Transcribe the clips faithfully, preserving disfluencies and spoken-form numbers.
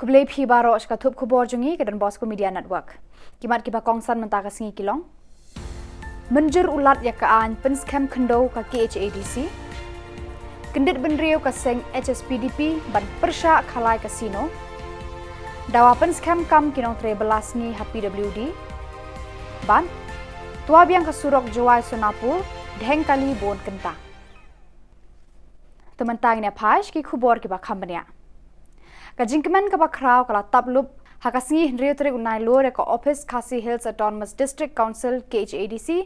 Khublei phi baroh sha ka thup khubor jong ngi ka Don Bosco Media Network. Ki mat kiba kongsan mynta ka sngi ki long: Mynjur u Lat ïa ka aiñ pynskhem khyndew ka K H A D C. Kyndit bynriew ka seng H S P D P ban pyrshah khalai casino. Dawa pynskhem kam ki nongtrei bylla sngi ha P W D. Bad twa biang ka surok Jowai Sonapur, dheng kali bun kynta. Te mynta ngin ïa phai sha ki khubor kiba kham bniah. Ka jingkmen kaba khraw ka la tap lup ha ka sngi hynriew tarik u Nailur ïa ka Office Khasi Hills Autonomous District Council, K H A D C,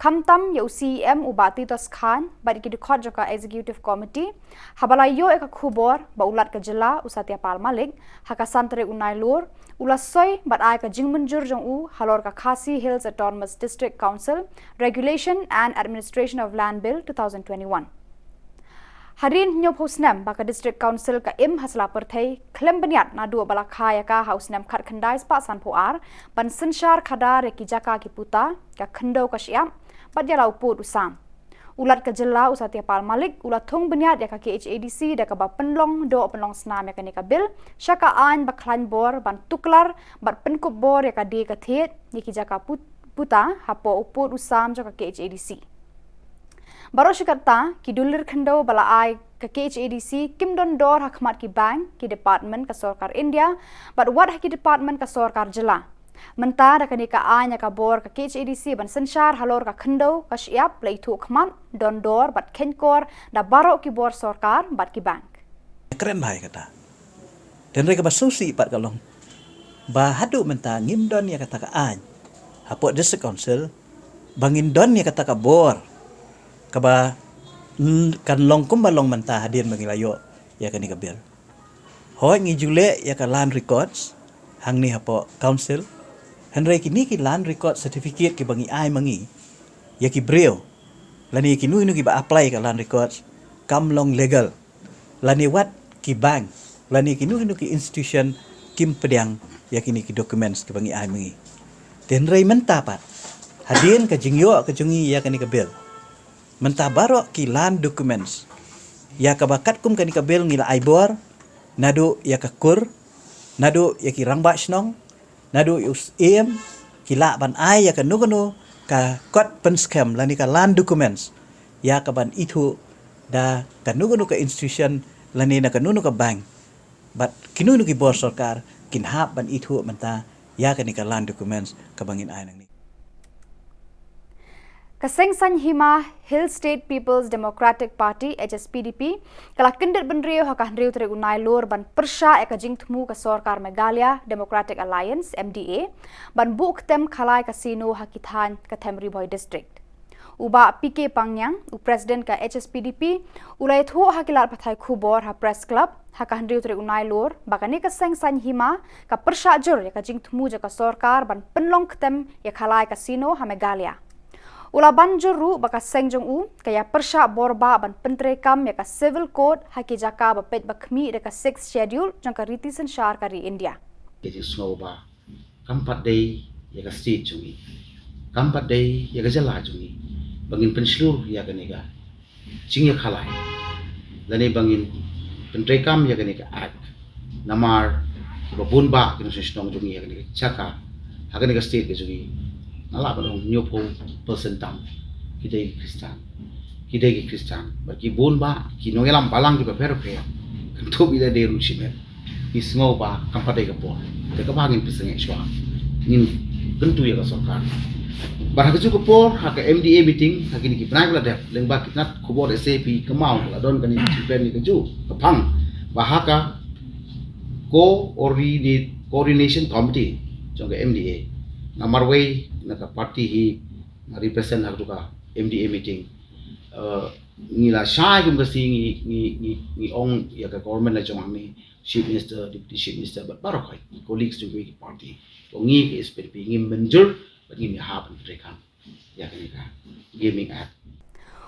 khamtam ïa u C E M u Bah Titos Chyne bad ïa ki dkhot jong ka Executive Committee, haba la ïoh ïa ka khubor ba u Lat ka jylla u Satya Pal Malik ha ka san tarik u Nailur u la soi bad ai ka jingmynjur jong u halor ka Khasi Hills Autonomous District Council Regulation and Administration of Land Bill two thousand twenty-one. Hadien hynñiewphew snem ba ka District Council ka im ha sla pyrthei khlem bniat naduh ba la kha ïa ka ha u snem khatkhyndai spah sanphew ar ban synshar khadar ïa ki jaka ki puta, ka khyndew ka shyiap bad ïa la u pud u sam. U Lat ka jylla u Satya Pal Malik u la thung bniat ïa ka K H A D C da kaba pynlong doh pynlong snam ïa kane ka bill sha ka aiñ ba khlaiñ bor ban tuklar bad pynkup bor ïa ka die ka thied ïa ki jaka put-, puta hapoh u pud u sam jong ka K H A D C. Baroh shi katta ki dulir khyndew ba la ai ka K H A D C kim don dor ha khmat ki bank, ki department ka sorkar India bad wat ha ki department ka sorkar jylla. Mynta da kane ka aiñ ïa ka bor ka K H A D C ban synshar halor ka khyndew ka shyiap la ithuh khmat, don dor bad kheiñkor da baroh ki bor sorkar bad ki bank. Kren bha ïa kata. Te hynrei kaba sngewsih pat ka long ba haduh mynta ngim don ïa kata ka aiñ hapoh District Council ba ngin don ïa kata ka bor kaba, mm, kan long kumba long mynta hadien ba ngi la ïoh ïa kane ka bill. Hooid ngi ju leh ïa ka land records hangne hapoh council. Hynrei kine ki land record certificate kiba ngi ai ma ngi ïa ki briew lane ïa kino kino kiba apply ka land records kam long legal. Lane wat ki bank lane kino kino ki institution kim pdiang ïa kine ki documents kiba ngi ai ma ngi. Te hynrei mynta pat hadien ka jingïoh ka jong ngi ïa kane ka bill, mynta baroh ki land documents ïa kaba katkum kane ka bill ngi la ai bor, naduh ïa ka kur, naduh ïa ki rangbah shnong, naduh ïa u syiem, ki lah ban ai ïa kano kano ka kot pynskhem lane ka land documents ïa kaban ithuh da kano kano ka institution lane na kano kano ka bank. Bad kino kino ki bor sorkar kin hap ban ithuh mynta ïa kane ka land documents kaba ngin ai nangne. Ka seng saiñ hima Hill State People's Democratic Party, H S P D P, ka la kyndit bynriew ha ka hynriew tarik u Nailur ban pyrshah ïa ka jingthmu ka sorkar Meghalaya Democratic Alliance, M D A, ban buh ktem khalai casino ha ki thaiñ ka Them Ri Bhoi District. U Bah P K Pangngiang, u President ka H S P D P, u la ïathuh ha ki lad pathai khubor ha Press Club ha ka hynriew tarik u Nailur ba kane ka seng saiñ hima ka pyrshah jur ïa ka jingthmu jong ka sorkar ban pynlong ktem ïa khalai casino ha Meghalaya. U la ban jur ruh ba ka seng jong u ka ïa pyrshah bor bah ban pyntreikam ïa ka Civil Code ha ki jaka ba peit ba khmih da ka Sixth Schedule jong ka riti synshar ka ri India. Ka jingsngew ba kam pat dei ïa ka state jong ngi, kam pat dei ïa ka jylla jong ngi ba ngin pynshlur ïa kane ka jingïakhalai lane ba ngin pyntreikam ïa kane ka act. Namar kiba bun bah ki nongshong shnong jong ngi ha kane ka jaka, ha kane ka state ka jong ngi, nga lah ban ong hynñiewphew percent tam ki dei ki Khristan, ki dei ki Khristan. Bad ki bun bah ki nongïalam balang kiba pher pher, kan tuh ïa dei ruh shimet. Ngi sngew ba kam pat dei ka por. Te kaba ngin pynsangeh shuwa, ngin kyntu ïa ka sorkar. Bad ha kajuh ka por ha ka M D A meeting ha kine ki bnai ba la dep, lyngba ki tnat khubor S A P ka maw, la don kane ka jingpynbna kajuh ka phang ba ha ka coordinate, coordination committee jong ka M D A, nga marwei na ka party hi nga represent ha kajuh ka M D A meeting. Eh, ngi la shai kum ka sngi ngi, ngi, ngi, ngi ong ïa ka government la jong hangne, Chief Minister, Deputy Chief Minister, bad baroh ki colleagues jong ki party. To ngi ka H S P D P ngi mynjur bad ngi hap ban treikam ïa kane ka Gaming Act.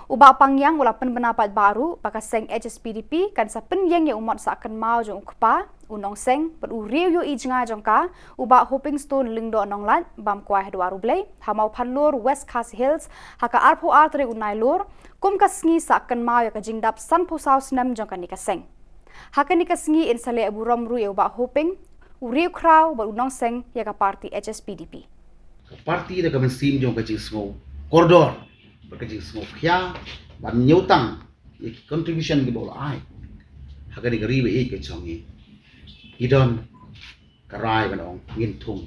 U Bah Pangngiang u la pynbna pat ba ruh ba ka seng H S P D P kan sa pynïeng ïa u mot sah kynmaw jong u kpa, u nongseng bad u riew ïohi jngai jong ka, u Bah Hopingstone Lyngdoh Nonglait, bam kwai ha dwar U Blei ha Mawphanlur, West Khasi Hills, ha ka arphew ar tarik u Nailur, kum ka sngi sah kynmaw ïa ka jingdap sanphew saw snem jong kane ka seng. Ha kane ka sngi yn sa leh burom ruh ïa u Bah Hoping, u riewkhraw bad u nongseng ïa ka parti H S P D P. Ka parti da ka mynsiem jong ka jingsngew kordor bad ka jingsngew khia ban ñiewtang ïa ki contribution kiba u la ai ha kane ka ri ba ïeit ka jong ngi. Ngi don ka rai ban ong ngin thung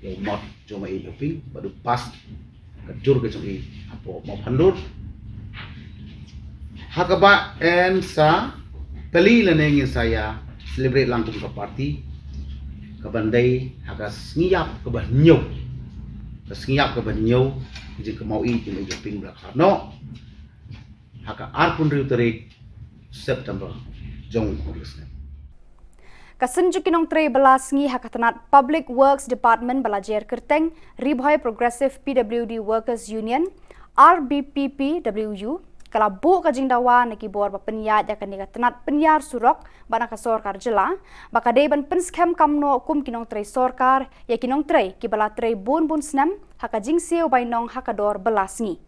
ïa u mot jong ma ïeit u ping bad u pass ka jur ka jong i hapoh Mawphandur. Ha kaba yn sa peli lane ngin sa ïa celebrate lang kum ka parti kaban dei ha ka sngi ïap kaba hynñiew, ka sngi ïap kaba hynñiew ka jingkynmaw ïeit jong ma ïeit u ping ba la khlad noh ha ka arphew hynriew tarik September jong u snem. Ka seng jong ki nongtrei ba la sngi ha ka tnat Public Works Department ba la jer kyrteng Ri Bhoi Progressive P W D Workers Union, R B P P W U, ka la buh ka jingdawa na ki bor ba pynïaid ïa kane ka tnat pynïar surok bad na ka sorkar jylla ba ka dei ban pynskhem kam noh kum ki nongtrei sorkar ïa ki nongtrei kiba la trei bun bun snem ha ka jingsiew bainong ha ka dor ba la sngi.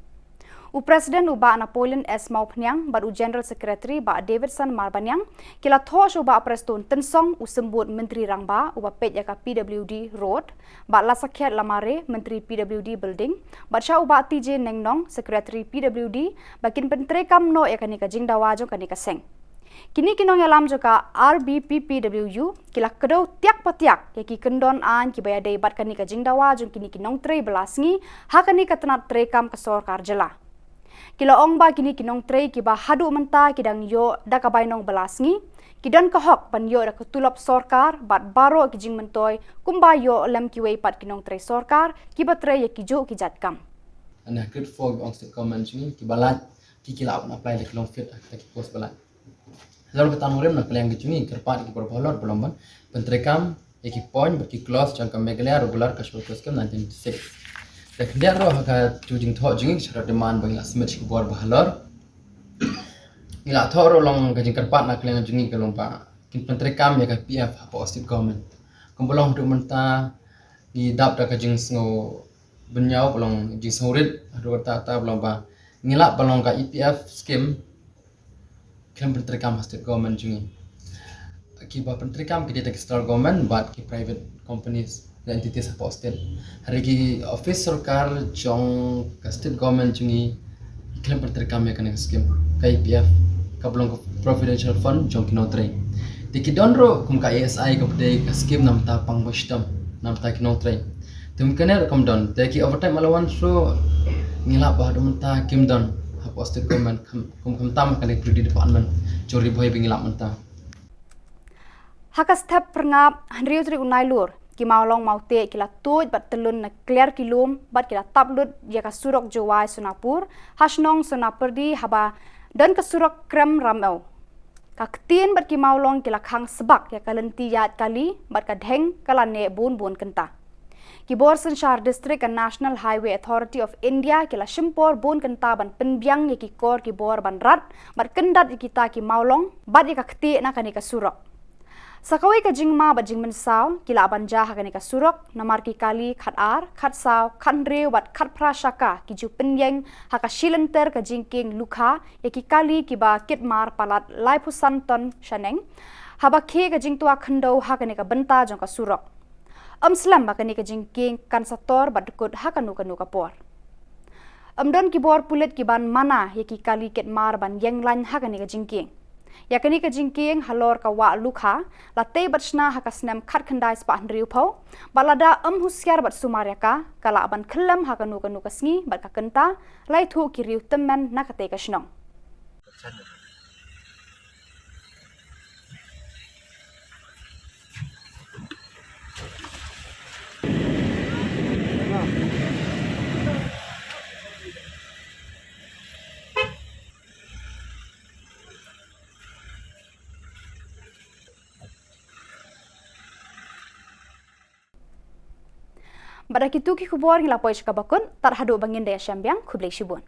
U President u Bah Napoleon S Mawphniang bad u General Secretary Bah Davidson Marbaniang ki la thoh sha u Bah Prestone Tynsong, u Symbud Myntri Rangbah uba peit ïa ka P W D Road, Bah Lasakhiat Lamare, Myntri P W D Building, bad sha u Bah T J Nengnong, Secretary P W D, ba kin pyntreikam noh ïa kane ka jingdawa jong kane ka seng. Kine ki nongïalam jong ka R B P P W U ki la kdew tiak patiak ïa ki kyndon aiñ kiba ïadei bad kane ka jingdawa jong kine ki nongtrei ba la sngi ha kane ka tnat treikam ka sorkar jylla. Ki la ong ba kine ki nongtrei kiba haduh mynta ki dang ïoh da ka bainong ba la sngi, ki don ka hok ban ïoh da ka tulop sorkar bad baroh ki jingmyntoi kumba ïoh lem kiwei pat ki nongtrei sorkar kiba trei ïa kijuh ki jait kam. Ana grade four ba ong state government jong ngi kiba lait ki ki la apply da ki long fit ha ki post ba lait. Halor kata nongrim na ka liang ka jong ngi kyrpad ïa ki bor ba halor ba long ban pyntreikam ïa ki point bad ki clause jong ka Meghalaya Regular Casual Worker Scheme nineteen ninety-six. Da khyndiat ruh ha ka jingthoh jong ngi ka shara demand ba ngi la submit sha ki bor ba halor. Ngi la thoh ruh long ka jingkyrpad na ka liang ka jong ngi ka long ba kin pyntreikam ïa ka P F hapoh state government. Kumba long haduh mynta ngi dap da ka jingsngew bynñiaw ba long jingsngewrit haduh katta katta ba long ba ngi lap ba long ka E P F scheme khlem pyntreikam ha state government jong ngi. Kiba pyntreikam ki dei ta ki central government bad ki private companies, the entities hapoh state. Hynrei ki office sorkar jong ka state government jong ngi khlem pyntreikam ïa kane ka scheme ka E P F kaba long ka providential fund jong ki nongtrei. Te ki don ruh kum ka E S I kaba dei ka scheme na bynta pang ba shitom na bynta ki nongtrei. Te kum kane ruh kam don. Te ki overtime allowance ruh ngi lap ba haduh mynta kim don hapoh state government, kum khamtam ha kane ka P W D department jong Ri Bhoi ba ngi lap mynta. Ha ka step pyrngap hynriew tarik u Nailur, ki Mawlong Mawteh ki la tuid bad tyllun na kliar ki lum bad ki la tap lut ïa ka surok Jowai Sonapur ha shnong Sonapyrdi haba don ka surok krem ram ew. Ka ktien bad ki Mawlong ki la khang sbak ïa ka lynti ïaid kali bad ka dheng ka la neh bun bun kynta. Ki bor synshar district ka National Highway Authority of India ki la shim por bun kynta ban pynbiang ïa ki kor ki bor ban rat bad kyndat ïa kita ki Mawlong bad ïa ka ktieh na kane ka surok. Sa kawei ka jingma bad jingmynsaw ki la ban jia ha kane ka surok namar ki kali khatar, khatsaw, khathynriew bad khatphra shaka ki ju pynïeng ha ka shi lynter ka jingkieng lukha ïa ki kali kiba kit mar palat laiphew san ton shaneng haba khie ka jingtwa khyndew ha kane ka bynta jong ka surok. Ym slem ba kane ka jingkieng kan sa tor bad dkut ha kano kano ka por. Ym don ki bor pulit ki ban mana ïa ki kali kit mar ban ïeng lain ha kane ka jingkieng. Ïa kane ka jingkieng halor ka wah lukha la tei bad shna ha ka snem khatkhyndai spah hynriewphew bad lada ym husiar bad sumar ïa ka, ka lah ban khyllem ha kano kano ka sngi bad ka kynta, la ïathuh ki riew tymmen na katei ka shnong. Bad da kitu ki khubor ngi la poi sha kaba kut, tad haduh ba ngin da ïashem biang, khublei shibun.